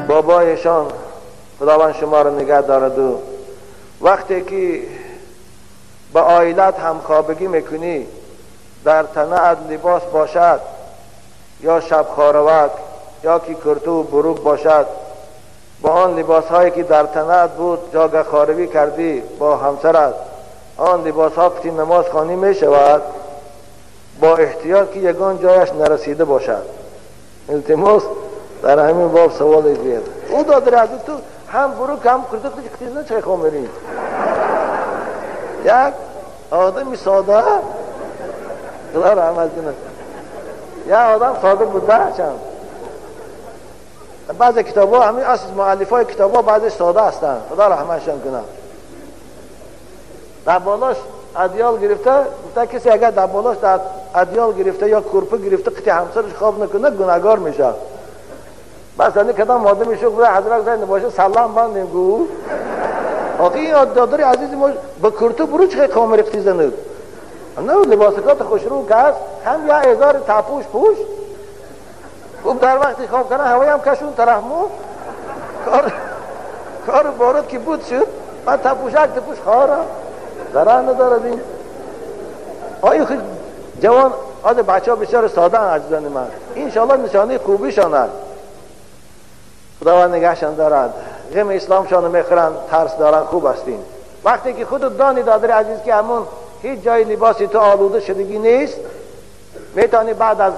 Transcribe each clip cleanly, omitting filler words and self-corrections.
بابایشان خداوند شما رو نگه دارد و وقتی که با عائلت همخوابگی میکنی در تنه لباس باشد یا شب خاروک یا که کرتو و بروک باشد، با آن لباس هایی که در تنه بود جاگه خاروی کردی با همسرت، آن لباس ها که نماز خوانی می شود با احتیاط که یگان جایش نرسیده باشد. التماس در همین باب سوال بیاد. او دادر از تو هم بروک هم کرتو که چه خامری یک آدمی ساده خدا رحمت کنه، یک آدم ساده بوده. چند بعضی کتاب‌ها همین اصل مؤلفای کتاب‌ها بعضی ساده هستند، خدا رحمتشان کنه. در بالاش ادیال گرفته، گفته کسی اگر در بالاش در ادیال گرفته یا کرپه گرفته قطع همسرش خواب نکنه گناهگار میشه. بس این کدام آدمی شو بوده حضرت گفته باشه سلام بندیم گو. آخه این دادر عزیز ما با کرتو برو چه کامر اقتیزنه نه لباسکات خوشرو کس هم یا ازار تپوش پوش خوب در وقتی خواب کنه هوای هم کشون طرف مو کار بارد که بود شد من تپوشک تپوش خارم ضرر ندارد. این آیا خود جوان آده بچه ها بسیار ساده عزیزان من، انشاءالله نشانه خوبیشان است. خداوند نگهشان دارد، غم اسلامشان میخورند، ترس دارند، خوب هستیم. وقتی که خودت دانی دادر عزیز که همون هیچ جای لباسی تو آلوده شدگی نیست، میتونی بعد از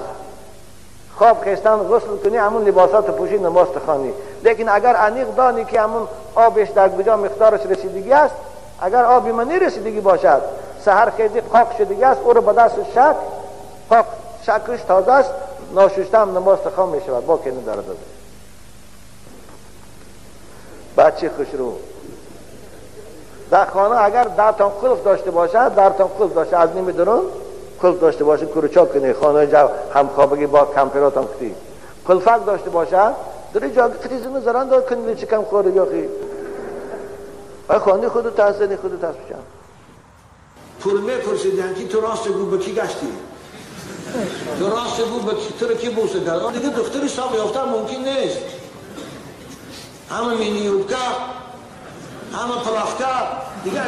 خواب خستن غسل کنی، همون لباسات پوشی نماز تخوانی. لیکن اگر انیق دانی که همون آبش در کجا مقدارش رسیدگی است، اگر آبی من رسیدگی باشد سحر خیزی پاک شدگی است، او رو به دست شک پاک شکش تازه است، ناشسته هم نماز تخوان میشود، با که ندارد. بچه خوشرو در خانه اگر درتان قلف داشته باشد، درتان قلف داشته از نیم درون قلف داشته باشه، کروچا کنی خانه جو همخوابگی با کمپیراتان کتی قلفک داشته باشد در جا قطیزی نظران دار کنی چه کم خوره یاخی آی خانه خودو تحصیلی خودو تحصیل بشن. پول میپرسیدن که تو راست گو به کی گشتی؟ تو راست گو به تو رو کی بوسه کرد؟ دیگه دختری ساق یافتن ممکن نیست. همه مینیوبکا همه پلافکا دیگه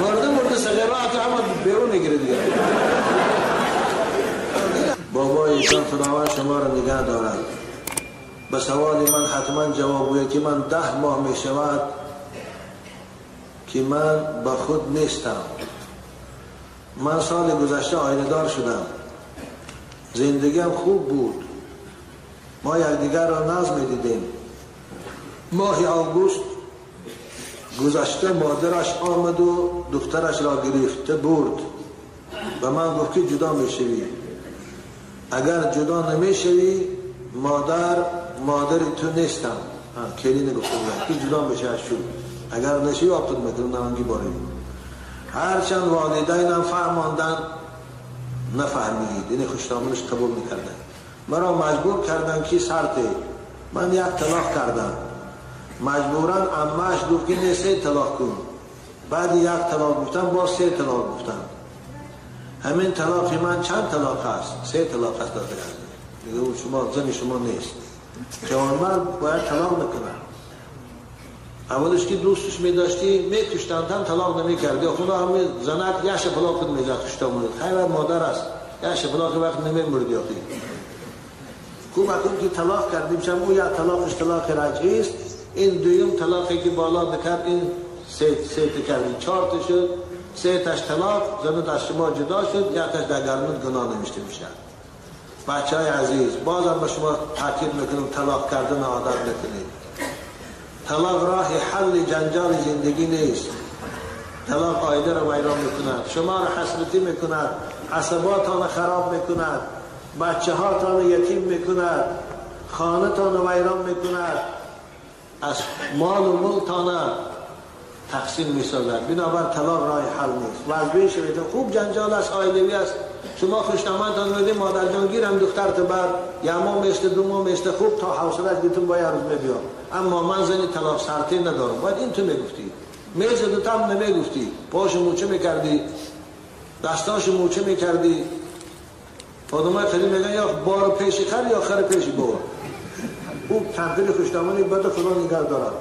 مرده صغیرات همه بیرون میگیره دیگه. بابای ایشان خداوند شما را نگه دارد. به سوال من حتما جواب گوید که من 10 ماه می شود که من با خود نیستم. من سال گذشته آینه دار شدم، زندگیم خوب بود، ما یکدیگر را نظم می دیدیم. ماه آگوست گذشته مادرش آمد و دخترش را گرفته برد. به من گفت که جدا می شوی، اگر جدا نمی شوی مادر تو نیستم. کلی نگفته بودم که جدا میشه از شو، اگر نشوی آبتون میکنم نمانگی باره. هرچند والدینم فهماندن نفهمید، این خوشنامونش قبول میکردن، مرا مجبور کردن که سرته. من یک طلاق کردم، مجبورا عمه‌اش گفت که نه 3 طلاق کن. بعد یک طلاق گفتم، باز 3 طلاق گفتم. همین طلاق من چند طلاق است؟ 3 طلاق است. داده دیگه اون شما زن شما نیست. جوانمرد باید طلاق نکنه. اولش که دوستش میداشتی میکشتند هم طلاق نمیکردی. خدا همه زنک یه شپلاق خود میزد کشته مورد. خیلی مادر است یه شپلاق وقت نمیمردی. آخی خوب اکنون که طلاق کردیم چون او یا طلاقش طلاق رجعی است. این دویم طلاقی که بالا بکرد این سه کردیم 4 تا شد، 3 تاش طلاق، زنت از شما جدا شد، 1 تاش در گرمت گناه نوشته میشه. بچه های عزیز بازم به شما تاکید میکنم طلاق کردن عادت نکنید. طلاق راه حل جنجال زندگی نیست. طلاق عائله را ویران میکند، شما را حسرتی میکند، عصباتان خراب میکند، بچه هاتان یتیم میکند، خانه تان ویران میکند، از مال و ملک تقسیم میسازد. بنابر طلاق راه حل نیست. وضعی شوید خوب جنجال است، عائلوی است. شما خوشنامتان میدیم مادر جان گیرم دخترت بر یه ماه میشته 2 ماه میشته، خوب تا حوصله‌اش گیتون با یه روز میبیام. اما من زنی طلاق سرتی ندارم. باید این تو میگفتی، میز دوتام نمیگفتی، پاش موچه میکردی، دستاش موچه میکردی. آدمای خیلی میگن یا بار پیش خر یا خر پیش بار. او کمپیر خوشدامانی بد خدا نگه دارد.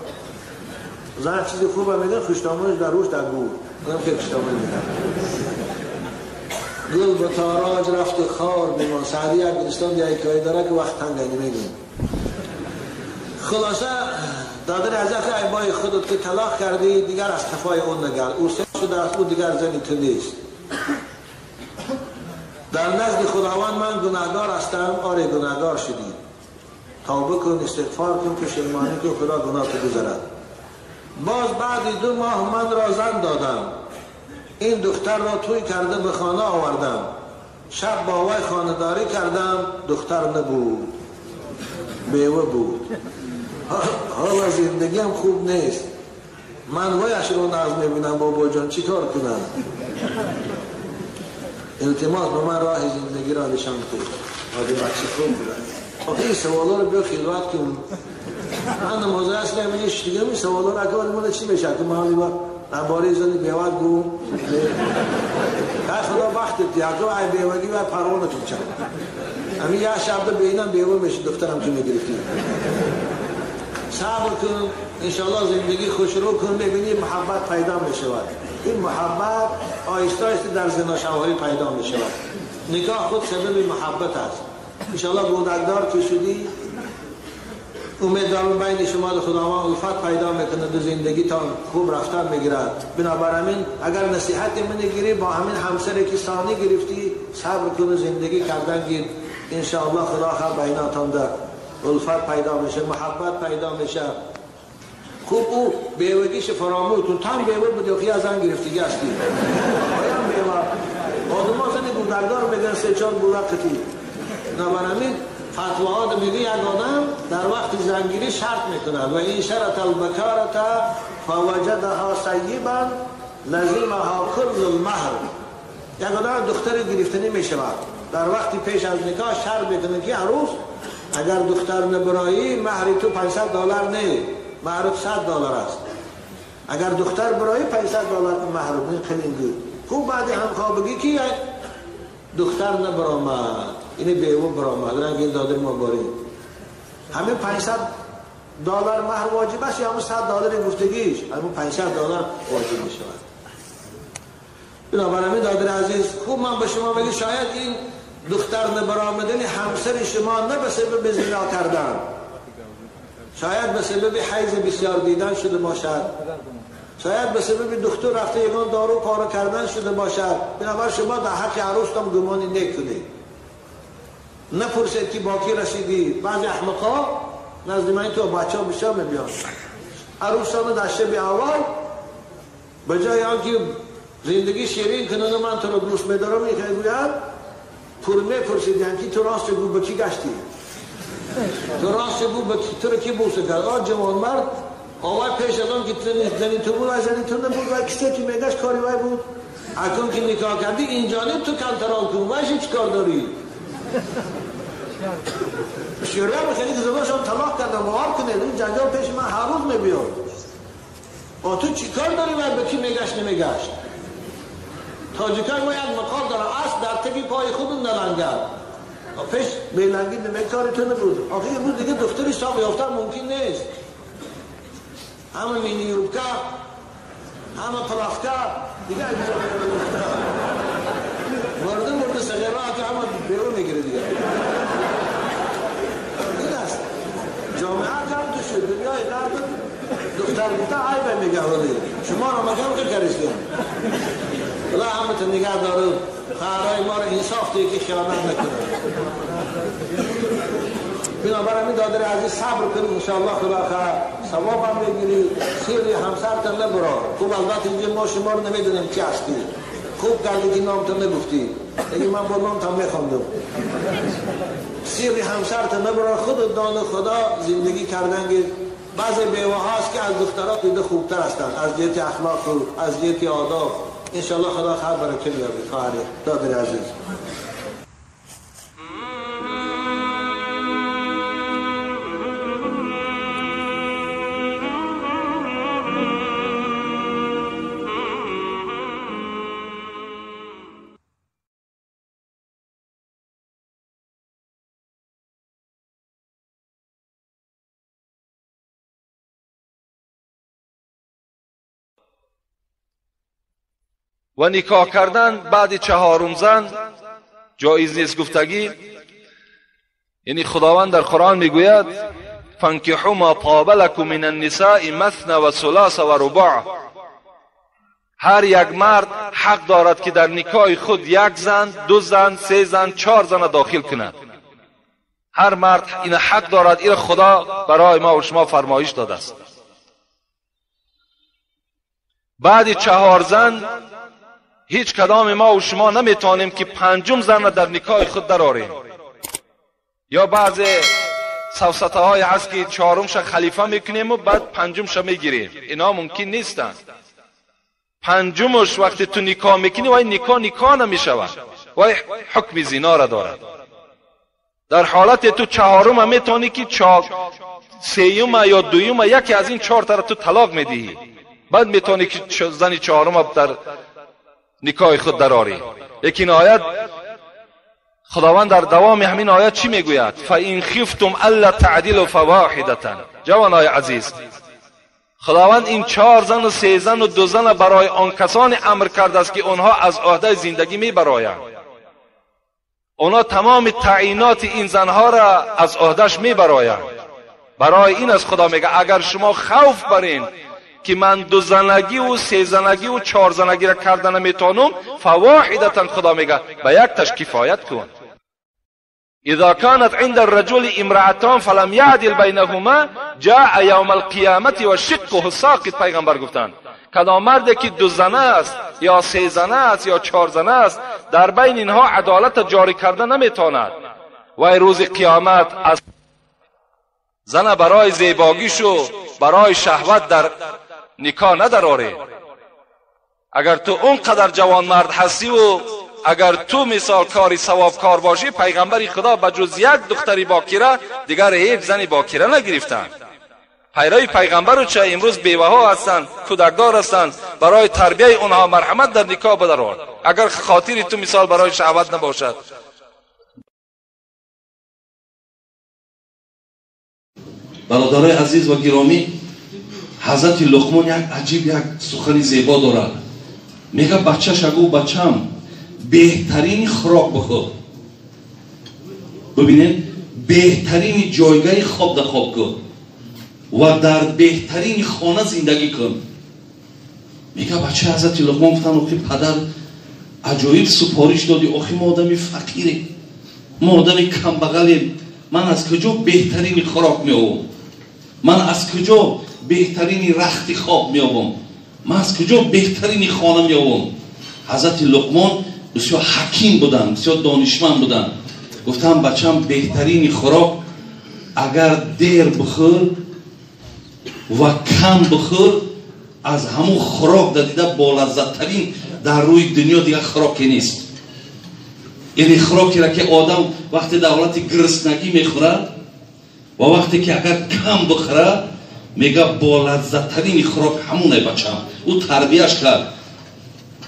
زن چیزی خوبه میگه خوشدامانش در روش در گور. اونم که خوشدامانی میگه. گل به تاراج رفت و خار بمان. سعدی یک گلستان یک حکایه داره که وقت تنگانی میگیم. خلاصه دادر از ای خودت که طلاق کردی دیگر از کفای اون نگرد. او سه شده است، او دیگر زنی تو نیست. در نزد خداوند من گناهگار هستم. آره گناهگار شدی، توبه کن، استغفار کن، پشیمانی کن، خدا گناه تو گذرد. باز بعد 2 ماه من را زن دادم، این دختر را توی کرده به خانه آوردم، شب با وی خانه داری کردم، دختر نبود، بیوه بود. حالا زندگی هم خوب نیست، من ویش رو ناز میبینم، بابا جان چی کار کنم؟ التماس به من راه زندگی را نشان کن. آدم بچه خوب بودن. آخه این سوالا رو بیا خلوت کن. من نماز اصلا میگه دیگه این سوالا رو اگه آدم چی بشه که من با درباره زنی بیوه گو خدا وقت دیگه ای بیوگی و پروانتون چند همین یه شب بینم بیوه میشه دخترم تو میگرفتی. صبر کن، انشالله زندگی خوش رو کن، ببینی محبت پیدا میشود. این محبت آهسته آهسته در زنا شوهری پیدا میشود. نکاح خود سبب محبت است. انشالله گودکدار که شدی امید دارم بین شما خداوند الفت پیدا میکنه و زندگی تا خوب رفتن میگیرد. بنابراین اگر نصیحت من گیری با همین همسری که ثانی گرفتی صبر کن و زندگی کردن گیر، انشاءالله خدا خیر بیناتان در الفت پیدا میشه، محبت پیدا میشه. خوب او بیوگیش فراموش کن، تام بیوه بودی خیلی از آن گرفتگی هستی. آیا بیوه آدم ها زنی گودکدار میگن 3-4 گودک قطی. بنابراین فتواها میگه یک آدم در وقت زنگیری شرط میکند و این شرط البکارت فوجدها سیبا لزمها کل المهر. یک آدم دختر گرفتنی میشود در وقتی پیش از نکاح شرط میکنه که عروس اگر دختر نبرایی مهر تو $500 نه، مهر $100 است. اگر دختر برایی $500 مهر. خیلی خوب. بعد همخوابگی که دختر نبرآمد، اینه بیوه برآمد، رنگ این دادر ما باری همه $500 مهر واجب است یا همون $100 گفتگیش؟ همون $500 واجب می شود. بنابراین دادر عزیز خوب من به شما میگم شاید این دختر نبرآمدن همسر شما نه به سبب زنا کردن، شاید به سبب حیض بسیار دیدن شده باشد، شاید به سبب دکتر رفته یگان دارو پاره کردن شده باشد. بنابراین شما در حق عروستان گمانی نکنید، نپرسید که با کی رسیدی. بعضی احمقا نزد من تو بچه ها بسیار میبیان عروستان در شب اول به جای آنکه زندگی شیرین کنند من تو رو دوست میدارم میگوید پر میپرسیدن که تو راست بگو به کی گشتی، تو راست بگو به تو رو کی بوسه کرد. آن جوان مرد آوای پیش از آن که زنی تو بود و زنی تو نبود و کسی که میگشت کاری وای بود. اکنون که نکاح کردی اینجانب تو کنترل کن، وایش چی کار داری؟ شوری هم خیلی که زناشون طلاق کردن باور کنید این جنجال پیش من هر روز میبیاد. آ تو چی کار داری و به کی میگشت نمیگشت؟ تاجیکان ما یک مقال داره اصل در تکی پای خود نلنگد، پیش بیلنگی نمی کاری تو نبود. آخه امروز دیگه دختری ساق یافتن ممکن نیست. همه مینی یوبکا، همه پلافکا دیگه مرده مرده صغیره که همه بیرون میگیره دیگه. این است جامعه کم تو شد دنیای غرب دختر گفته عیبه میگه ولی شما را مگم که کریستیم. خدا همه تو نگه داره، خواهرای ما رو انصاف دیگه که خیانت نکنه. بنابراین دادر عزیز صبر کنید انشاءالله خدا خیر ثواب هم بگیری. سیر همسرتان نبرا. خوب البته اینجا ما شما رو نمیدونیم کی هستی، خوب کردی که نامتون نگفتی، دیگه من با نامتون میخوندم. سیر همسرتان نبرا، خود دان خدا زندگی کردن. بعضی بیوه هاست که از دخترها دیده خوبتر هستند از جهت اخلاق و از جهت آداب. انشاءالله خدا خیر برکت بیاره خواهر دادر عزیز. و نکاح کردن بعد چهارم زن جایز نیست گفتگی، یعنی خداوند در قرآن میگوید فانکحوا ما طاب لکم من النساء مثنی و ثلاث و رباع. هر یک مرد حق دارد که در نکاح خود یک زن، دو زن، سه زن، چهار زن داخل کند. هر مرد این حق دارد، این خدا برای ما و شما فرمایش داده است. بعد چهار زن هیچ کدام ما و شما نمیتونیم که پنجم زن را در نکاح خود درآریم. یا بعض سفسطه های هست که چهارمش خلیفه میکنیم و بعد پنجمش میگیریم، اینا ممکن نیستند. پنجمش وقتی تو نکاح میکنی و این نکاح نکاح نمیشود و حکم زنا را دارد. در حالت تو چهارم میتونی که سیوم یا دویم یکی از این چهار تا تو طلاق میدهی، بعد میتونی که زن چهارم در نکاح خود درآری. لیکن آیت خداوند در دوام همین آیت چی میگوید؟ فَإِنْ خِفْتُمْ أَلَّا تَعْدِلُوا فَوَاحِدَةً. جوانای عزیز، خداوند این چهار زن و سه زن و دو زن برای آن کسانی امر کرده است که آنها از عهده زندگی میبرایند. آنها تمام تعیینات این زنها را از عهدهش میبرایند. برای این از خدا میگه اگر شما خوف برین که من دو زنگی و سه زنگی و چهار زنگی را کردن نمیتونم، فواحدتا، خدا میگه به یک تش کفایت کن. اذا كانت عند الرجل امرأتان فلم يعدل بينهما جاء يوم القیامت و شقه ساقط. پیغمبر گفتند کدام مرد که دو زنه است یا سه زنه است یا چهار زنه است، در بین اینها عدالت جاری کرده نمیتواند و روز قیامت از زن برای زیباگیش و برای شهوت در نکاح ندراره. اگر تو اونقدر جوان مرد هستی و اگر تو مثال کاری ثواب کار باشی، پیغمبر خدا بجز یک دختری باکره دیگر هیچ زنی باکره نگرفتند. پیروی پیغمبر رو چه امروز بیوه ها هستند، کودکدار هستند، برای تربیه اونها مرحمت در نکاح بدرار. اگر خاطر تو مثال برای شهوت نباشد. برادرای عزیز و گرامی، حضرت لقمان یک عجیب یک سخن زیبا دارد. میگه بچه‌ش گو بچم بهترین خوراک بخور. ببینید بهترین جایگاه خواب در خواب کن و در بهترین خانه زندگی کن. میگه بچه حضرت لقمان گفتن آخه پدر عجایب سپارش دادی، آخه ما آدمی فقیریم، ما آدمی کمبغلیم، من از کجا بهترین خوراک میآورم، من از کجا بهترین رخت خواب میآورم، من از کجا بهترین خانه میآورم. حضرت لقمان بسیار حکیم بودن، بسیار دانشمند بودن. گفتم بچم بهترین خوراک اگر دیر بخور و کم بخور، از همون خوراک در دیده بالذت‌ترین در روی دنیا دیگه خوراکی نیست. یعنی خوراکی را که آدم وقتی در حالت گرسنگی میخورد و وقتی که اگر کم بخوره، میگه بالذت‌ترین خوراک همونه بچم. او تربیهش کرد،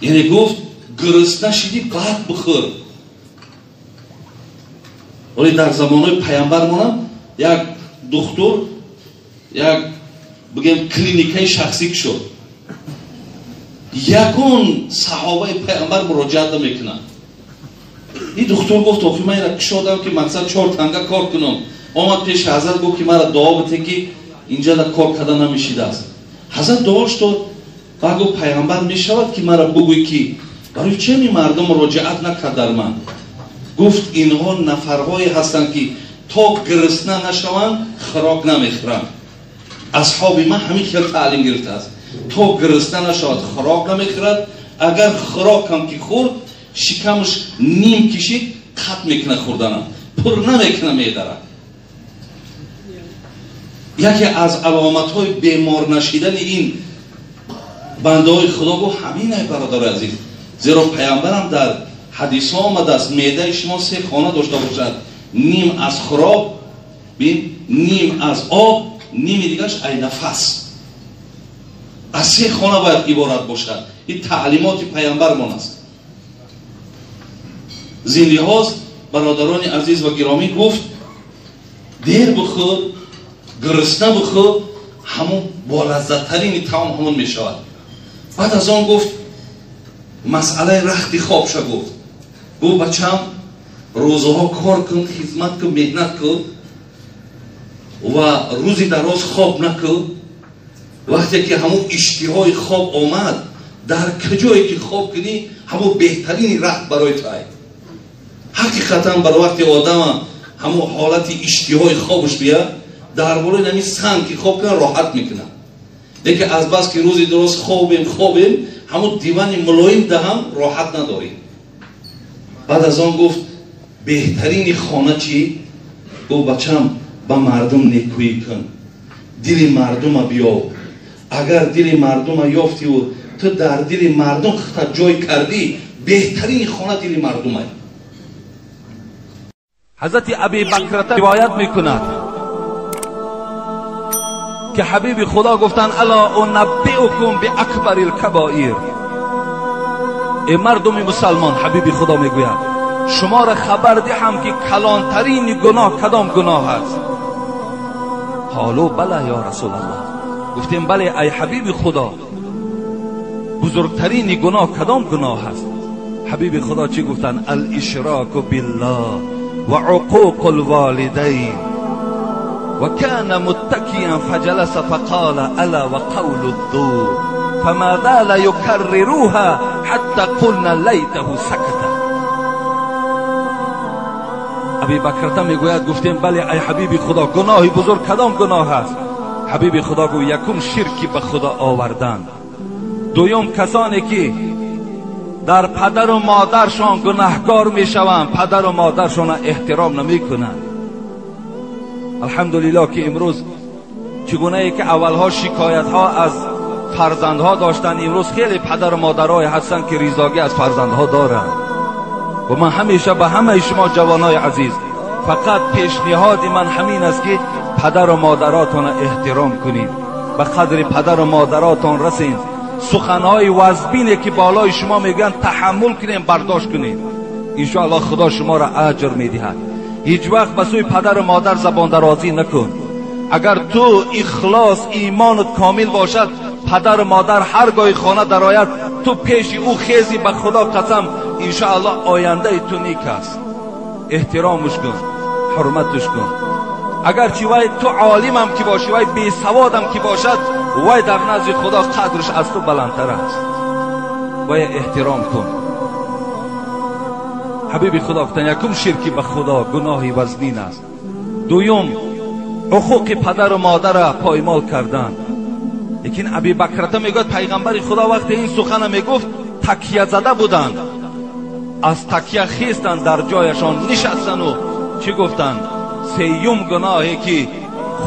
یعنی گفت گرسنه شدی بعد بخور. ولی در زمانه پیامبرمون یک دکتر یک بگیم کلینیکای شخصی شد، یگون صحابه پیامبر مراجعه نمیکنن. این دکتر گفت آخه من اینو کشادم که مقصد چهار تنگه کار کنم. آمد پیش حضرت گفت که مرا دعا بده که اینجا در کار کردن نمیشیده است. حضرت دعاش داد و گفت پیامبر میشود که مرا بگوی که برای چه می مردم مراجعت نکرد در من؟ گفت اینها نفرهایی هستند که تا گرسنه نشوند خوراک نمیخورند. اصحاب من همین خیلی تعلیم گرفته است، تا گرسنه نشود خوراک نمیخورد، اگر خوراک هم که خورد شکمش نیم کشید قطع میکنه خوردنم، پر نمیکنه میداره. یکی از علامت های بیمار نشیدن این بنده های خدا گفت همینه برادر عزیز. زیرا پیامبرم در حدیث ها آمده است معده شما سه خانه داشته باشد، نیم از خوراک، نیم از آب، نیم دیگرش ای نفس. از سه خانه باید عبارت باشد. این تعلیمات پیامبرمان است. زین لحاظ برادران عزیز و گرامی گفت دیر بخور، گرسنه بخور، همون با لذت‌ترین طعام همون میشود. بعد از آن گفت Масъалаи рахти хобша гуфт. Гуфт бачам рӯзаҳо кор кун, хизмат кун, меҳнат кун ва рӯзи дароз хоб накун. Вақте ки ҳамун иштиҳои хоб омад, дар куҷое ки хоб кунӣ, ҳамун беҳтарини рахт барои ту ай. Ҳақиқатан бар вақти одама ҳамун ҳолати иштиҳои хобаш бия, дар болои ҳамин санг ки хоб кунад роҳат мекунад. Лекин аз бас ки рӯзи дароз хобем, ҳамун дивани мулоим даҳам роҳат надорем. Баъд аз он гуфт беҳтарини хона чӣ? Гуфт бачам ба мардум некӯӣ кун, дили мардума биёв. Агар дили мардума ёфтиву ту дар дили мардум худта ҷой кардӣ, беҳтарини хона дили мардумай. Ҳазрати Аби Бакрата ривоят мекунад ки ҳабиби Худо гуфтанд ала унаббиукум биакбари лкабоир. Эй мардуми мусалмон, ҳабиби Худо мегӯяд шуморо хабар диҳам ки калонтарини гуноҳ кадом гуноҳ аст? Қолу бала ё расулаллоҳ. Гуфтем бале ай ҳабиби Худо, бузургтарини гуноҳ кадом гуноҳ аст? Ҳабиби Худо чӣ гуфтанд? Алишроку биллоҳ ва уқуқу лволидайн. وكان متكئا فجلس فقال ألا وقول الزور فما زال يكررها حتى قلنا ليته سكت. ابی بکرته میگوید گفتیم بله ای حبیب خدا، گناه بزرگ کدام گناه است؟ حبیب خدا گفت یکم شرکی به خدا آوردن، دوم کسانی که در پدر و مادرشان گناهکار میشوند، پدر و مادرشان احترام نمیکنند. الحمدلله که امروز چگونه ای که اولها شکایت ها از فرزندها داشتند، امروز خیلی پدر و مادرای هستند که ریزاگی از فرزندها دارند. و من همیشه به همه شما جوانای عزیز فقط پیشنهاد من همین است که پدر و مادراتان احترام کنید، به قدر پدر و مادراتان رسید، سخنهای وزبینه که بالای شما میگن تحمل کنید، برداشت کنید، انشاءالله خدا شما را اجر میدهد. هیچ وقت به سوی پدر و مادر زبان درازی نکن. اگر تو اخلاص ایمانت کامل باشد، پدر و مادر هرگاه خانه درآید تو پیش او خیزی، به خدا قسم انشاءالله آینده تو نیک است. احترامش کن، حرمتش کن. اگر چی وای تو عالمم که باشی، وای بی سوادم که باشد، وای در نزد خدا قدرش از تو بلندتر است. وای احترام کن. حبیب خدا گفتن یکم شرکی به خدا گناهی وزنین است، دویم حقوق پدر و مادر را پایمال کردن. لیکن ابی بکرته میگوید پیغمبر خدا وقتی این سخن میگفت تکیه زده بودند، از تکیه خیستند، در جایشان نشستند و چی گفتند؟ سیوم گناهی که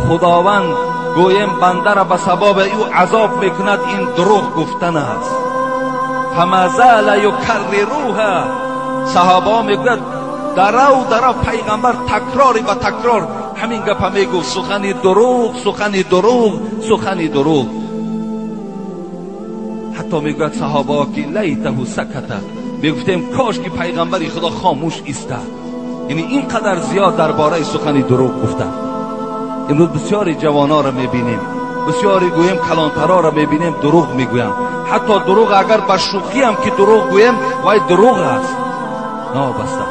خداوند گویم بنده را به سبب او عذاب میکند این دروغ گفتن است. فما زال یکرروها. صحابه میگوید درو پیغمبر تکراری و تکرار همین گپ میگفت، سخن دروغ، سخن دروغ، سخن دروغ. حتی میگوید صحابه که لیته سکت، میگفتیم کاش که پیغمبر خدا خاموش ایستد. یعنی اینقدر زیاد درباره سخن دروغ گفتن. امروز بسیاری جوانا را میبینیم، بسیاری گوییم کلانترا را میبینیم دروغ میگویم. حتی دروغ اگر به شوخی هم که دروغ گوییم وای دروغ است. نابسته.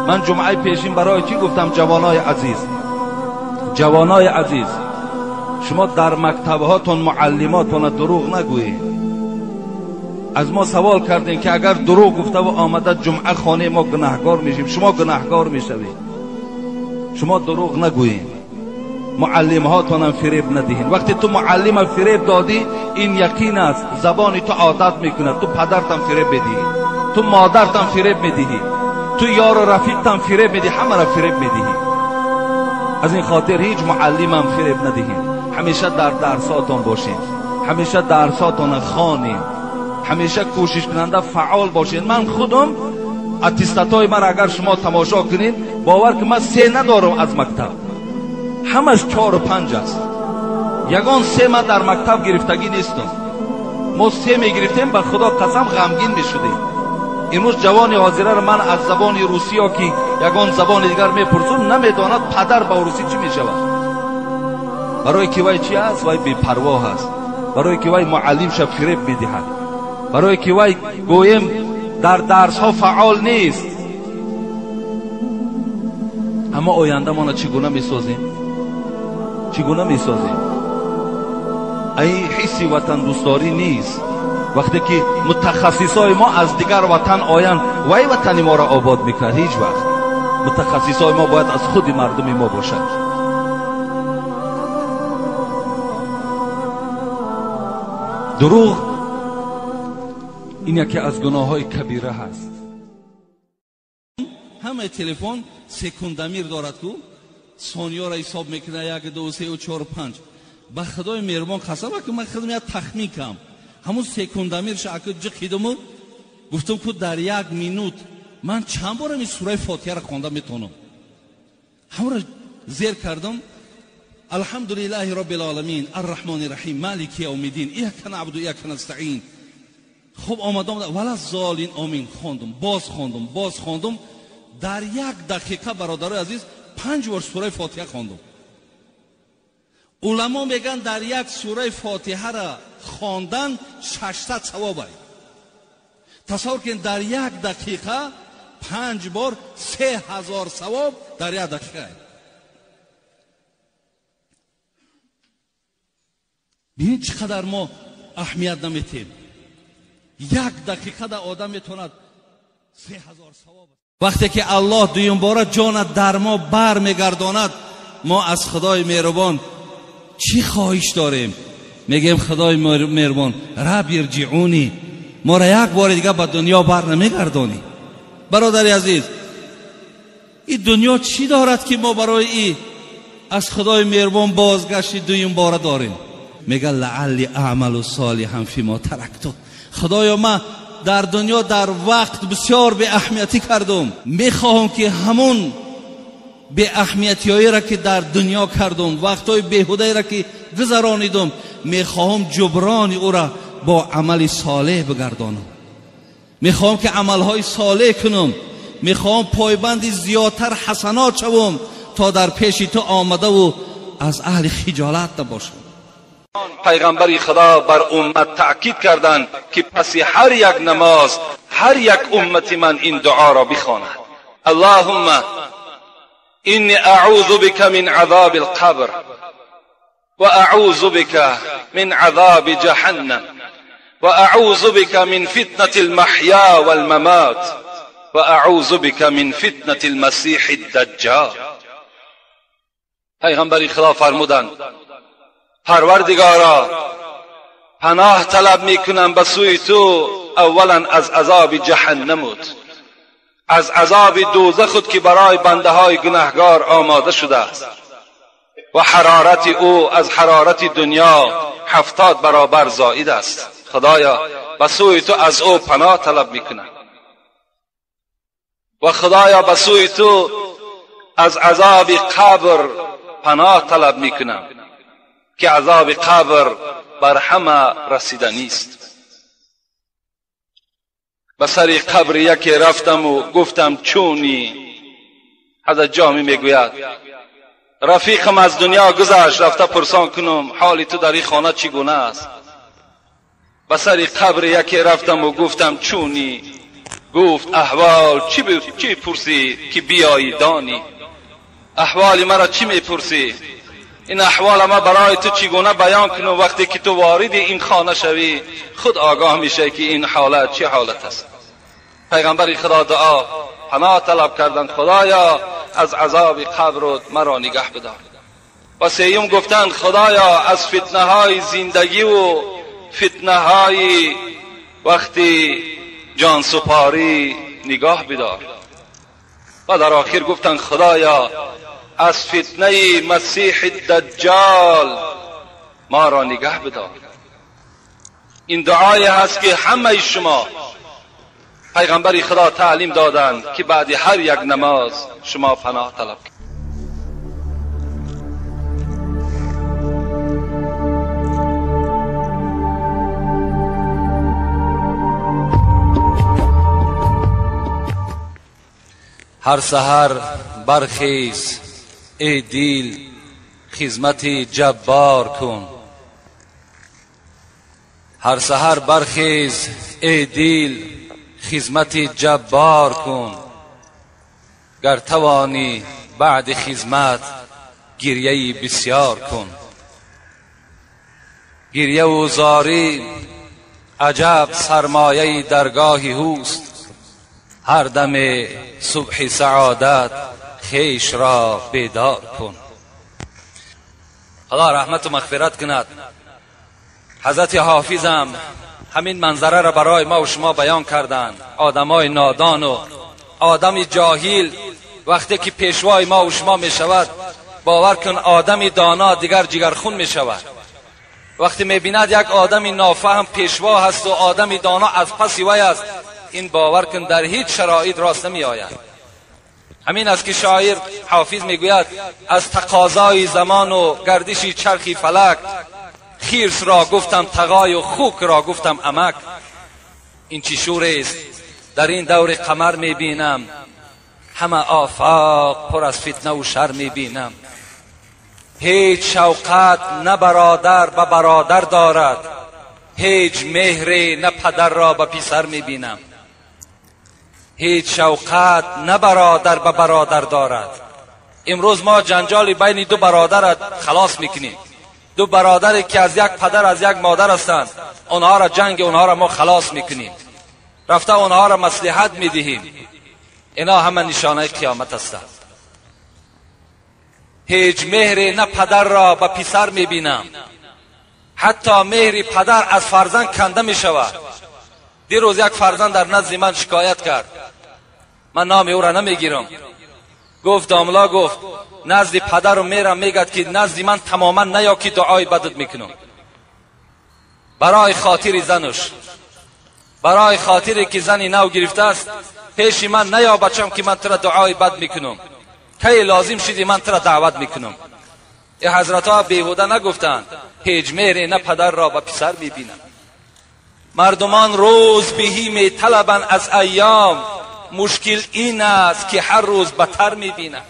من جمعه پیشین برای چی گفتم جوانای عزیز، جوانای عزیز شما در مکتبهاتون معلماتون دروغ نگویید. از ما سوال کردین که اگر دروغ گفته و آمده جمعه خانه ما گناهگار میشیم، شما گناهگار میشوید. شما دروغ نگویید، معلم هاتون فریب ندهین. وقتی تو معلم فریب دادی این یقین است زبان تو عادت میکنه، تو پدرتم فریب بدی، تو مادرتم فریب میدهی، تو یار و رفیقتم فریب میدی، همه را فریب میدهی. از این خاطر هیچ معلمم فریب ندهین. همیشه در درساتون باشین، همیشه درساتون خوانین، همیشه کوشش کننده فعال باشین. من خودم اتستاتای من اگر شما تماشا کنین باور که من 3 ندارم از مکتب، همش 4 و 5 است. یگان 3 من در مکتب گرفتگی نیستم. ما 3 میگرفتیم به خدا قسم غمگین میشدیم. امروز جوان حاضره را من از زبان روسی یا که یگان زبان دیگر میپرسم نمیداند پدر با روسی چی میشود. برای که وای چی است؟ وای بی‌پروا است. برای که وای معلم شه فریب میدهد. برای که وای گویم در درس ها فعال نیست. اما آینده ما چگونه میسازیم؟ چگونه میسازیم؟ این حسی وطن دوستداری نیست. وقتی که متخصصای ما از دیگر وطن آیند وای وطن ما را آباد میکند، هیچ وقت متخصصای ما باید از خود مردم ما باشد. دروغ این یکی از گناه‌های کبیره هست. همه تلفن секундомер دارد کو ثانیه را حساب میکنه، 1 2 3 4 5. به خدای مهربان قسم که من خودم یک تخمین کم همون секундомер ش اگه جخیدم گفتم که در 1 минут من چند بار این سوره فاتحه را خوانده میتونم. همون را زیر کردم. الحمد لله رب العالمین الرحمن الرحیم مالک یوم الدین ایاک نعبد و ایاک نستعین. خب آمدم ولا الضالین آمین خواندم، باز خواندم، باز خواندم. در 1 دقیقه برادرای عزیز 5 بار سوره فاتحه خواندم. علما میگن در یک سوره فاتحه را خواندن 600 ثواب است. تصور کن در 1 دقیقه 5 بار 3000 ثواب در 1 دقیقه. ببینید چقدر ما اهمیت نمیتیم. 1 دقیقه در آدم میتواند 3000 ثواب. وقتی که الله دویم باره جان در ما بر میگرداند، ما از خدای مهربان چی خواهش داریم؟ میگیم خدای مهربان رب ارجعونی، ما را یک بار دیگه به دنیا بر نمیگردانی. برادر عزیز، این دنیا چی دارد که ما برای ای از خدای مهربان بازگشت دویم باره داریم؟ میگه لعلی اعمل صالحا فیما ترکت. خدایا من در دنیا در وقت بسیار به اهمیتی کردم، میخواهم که همون به اهمیتی را که در دنیا کردم، وقتهای بیهوده را که گذرانیدم، میخواهم جبران او را با عمل صالح بگردانم. میخواهم که عملهای صالح کنم، میخواهم پایبند زیادتر حسنات شوم تا در پیش تو آمده و از اهل خجالت نباشم. پیغمبر خدا بر امت تأکید کردند که پس هر یک نماز هر یک امت من این دعا را بخواند: اللهم إني أعوذ بك من عذاب القبر وأعوذ بك من عذاب جهنم وأعوذ بك من فتنة المحيا والممات وأعوذ بك من فتنة المسيح الدجال. پیغمبر خدا فرمودند: پروردگارا، پناه طلب میکنم به سوی تو اولا از عذاب جهنمت، از عذاب دوزخت که برای بنده های گناهگار آماده شده است و حرارت او از حرارت دنیا 70 برابر زائد است. خدایا به سوی تو از او پناه طلب میکنم و خدایا به سوی تو از عذاب قبر پناه طلب میکنم که عذاب قبر بر همه رسیدنی است. به سر قبر یکی رفتم و گفتم چونی؟ حضرت جامی میگوید رفیقم از دنیا گذشت، رفته پرسان کنم حال تو در این خانه چگونه است؟ به سر قبر یکی رفتم و گفتم چونی؟ گفت احوال چی پرسی که بیایی دانی؟ احوال مرا چی میپرسی؟ این احوال ما برای تو چگونه بیان کنم؟ وقتی که تو وارد این خانه شوی خود آگاه میشه که این حالت چه حالت است. پیغمبر خدا دعا پناه طلب کردند: خدایا از عذاب قبر مرا نگه بدار. و سیوم گفتند خدایا از فتنه های زندگی و فتنه های وقتی جان سپاری نگاه بدار. و در آخر گفتند خدایا از فتنه مسیح دجال ما را نگه بدار. این دعای هست که همه شما پیغمبر خدا تعلیم دادند که بعد هر یک نماز شما پناه طلب کنید. هر سحر برخیز ای دیل، خدمت جبار کن. هر سحر برخیز ای دیل، خدمت جبار کن، گر توانی بعد خدمت گریه بسیار کن. گریه و زاری عجب سرمایه درگاه اوست، هر دم صبح سعادت خویش را بیدار کن. خدا رحمت و مغفرت کند. حضرت حافظم همین منظره را برای ما و شما بیان کردند. آدمای نادان و آدم جاهیل وقتی که پیشوای ما و شما می شود، باور کن آدم دانا دیگر جگرخون می شود. وقتی می بیند یک آدم نافهم پیشوا هست و آدم دانا از پس وی است، این باور کن در هیچ شرایط راست نمی آید. همین است که شاعر حافظ میگوید از تقاضای زمان و گردش چرخی فلک، خیرس را گفتم تقای و خوک را گفتم امک. این چی شور است در این دور قمر میبینم، همه آفاق پر از فتنه و شر میبینم. هیچ شوقت نه برادر به برادر دارد، هیچ مهری نه پدر را به پسر میبینم. هیچ شوقت نه برادر به برادر دارد. امروز ما جنجال بین دو برادر خلاص میکنیم. دو برادری که از یک پدر از یک مادر هستند، آنها را جنگ آنها را ما خلاص میکنیم، رفته آنها را مصلحت میدهیم. اینا همه نشانه قیامت هستند. هیچ مهری نه پدر را به پسر میبینم، حتی مهری پدر از فرزند کنده میشود. دیروز یک فرزند در نزد من شکایت کرد، من نام او را نمیگیرم. گفت داملا، گفت نزد پدر و میرم، میگد که نزد من تماما نیا که دعای بدت میکنم. برای خاطر زنش، برای خاطری که زنی نو گرفته است، پیش من نیا بچم که من تو را دعای بد میکنم، کی لازم شدی من تو را دعوت میکنم. ای حضرت ها بیهوده نگفتند هیچ مهری نه پدر را به پسر میبینم. مردمان روز بهی میطلبند از ایام، مشکل این است که هر روز بتر میبینم.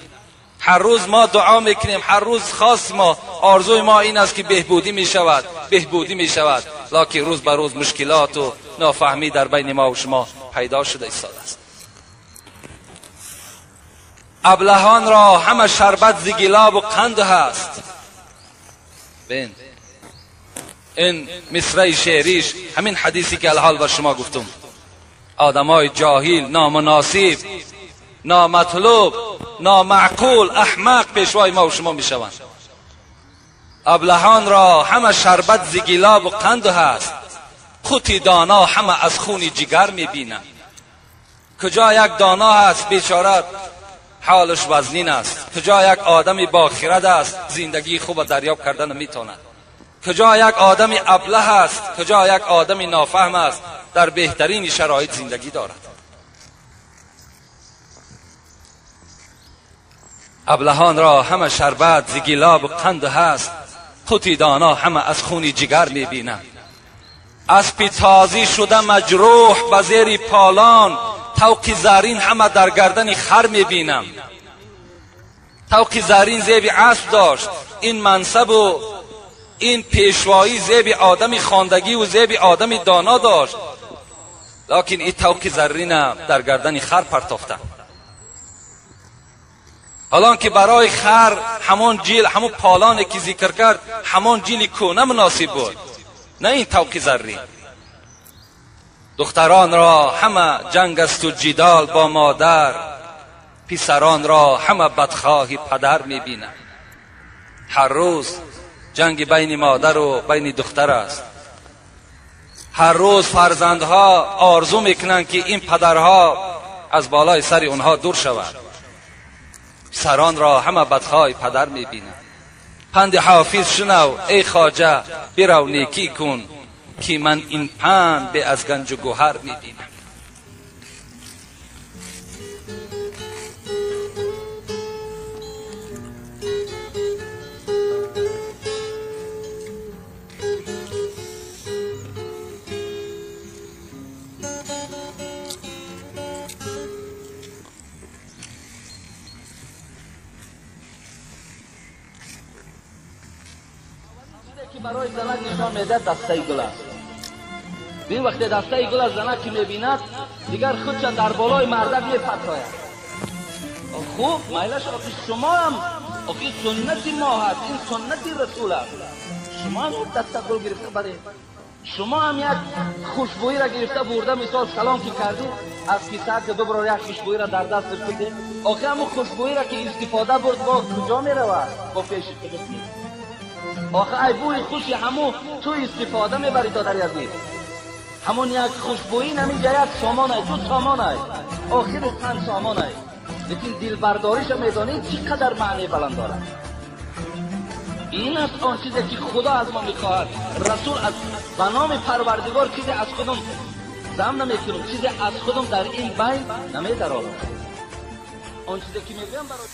هر روز ما دعا میکنیم، هر روز خاص ما آرزوی ما این است که بهبودی میشود، بهبودی میشود، لکن روز به روز مشکلات و نافهمی در بین ما و شما پیدا شده ایستاده است. ابلهان را همه شربت ز گلاب و قند هست. بین این مصرع شعریش همین حدیثی که الحال بر شما گفتم. آدمای جاهیل، نامناسب، نامطلوب، نامعقول، احمق پیشوای ما و شما میشوند. ابلهان را همه شربت ز گلاب و قند هست، قوت دانا همه از خون جگر میبینند. کجا یک دانا هست بیچاره حالش وزنین است، کجا یک آدمی با خرد است زندگی خوب دریاب کردن میتواند، کجا یک آدمی ابله است، کجا یک آدمی نافهم است در بهترین شرایط زندگی دارد. ابلهان را همه شربت ز گلاب و قند هست، قوت دانا همه از خون جگر میبینند. اسب تازی شده مجروح به زیر پالان، طوق زرین همه در گردن خر میبینم. طوق زرین زیب اسب داشت، این منصب و این پیشوایی زیب آدم خواندگی و زیب آدم دانا داشت، لکن این طوق زرین در گردن خر پرتافته. حالان که برای خر همون جیل، همون پالان که ذکر کرد، همون جیل کونه مناسب بود، نه این طوق زرین. دختران را همه جنگ است و جدال با مادر، پسران را همه بدخواه پدر میبینند. هر روز جنگ بین مادر و بین دختر است. هر روز فرزندها آرزو میکنند که این پدرها از بالای سر اونها دور شود. پسران را همه بدخواه پدر میبینند. پند حافظ شنو ای خواجه، برو نیکی کن که من این پند به از گنج و گوهر میبینم. برای زنک نشان میده دسته گل است. این وقتی دسته گل از زنک که میبیند دیگر خودش در بالای مردک میپرتاید. خوب مایلش آخی شما هم آخی سنت ما هست، این سنت رسول است. شما هم دست گل گرفته برید، شما هم یک خوشبویی را گرفته برده، مثال سلام که کردی از کیسه که دوباره یک خوشبویی را در دست گرفته، آخه همون خوشبویی را که استفاده برد با کجا میرود؟ با پیش خودت نیست. آخه ای بوی خوشی همون تو استفاده میبری تا در عزیز، همون یک خوشبویی نمیجا یک سامان ای، دو سامان ای، آخر 5 سامان ای، لیکن دلبرداریش میدانی چقدر معنی بلند دارد. این است آن چیزی که خدا از ما میخواهد. رسول از به نام پروردگار چیزی از خودم زم نمیکنم، چیزی از خودم در این بین نمیدرارم. آن چیزی که میگویم برای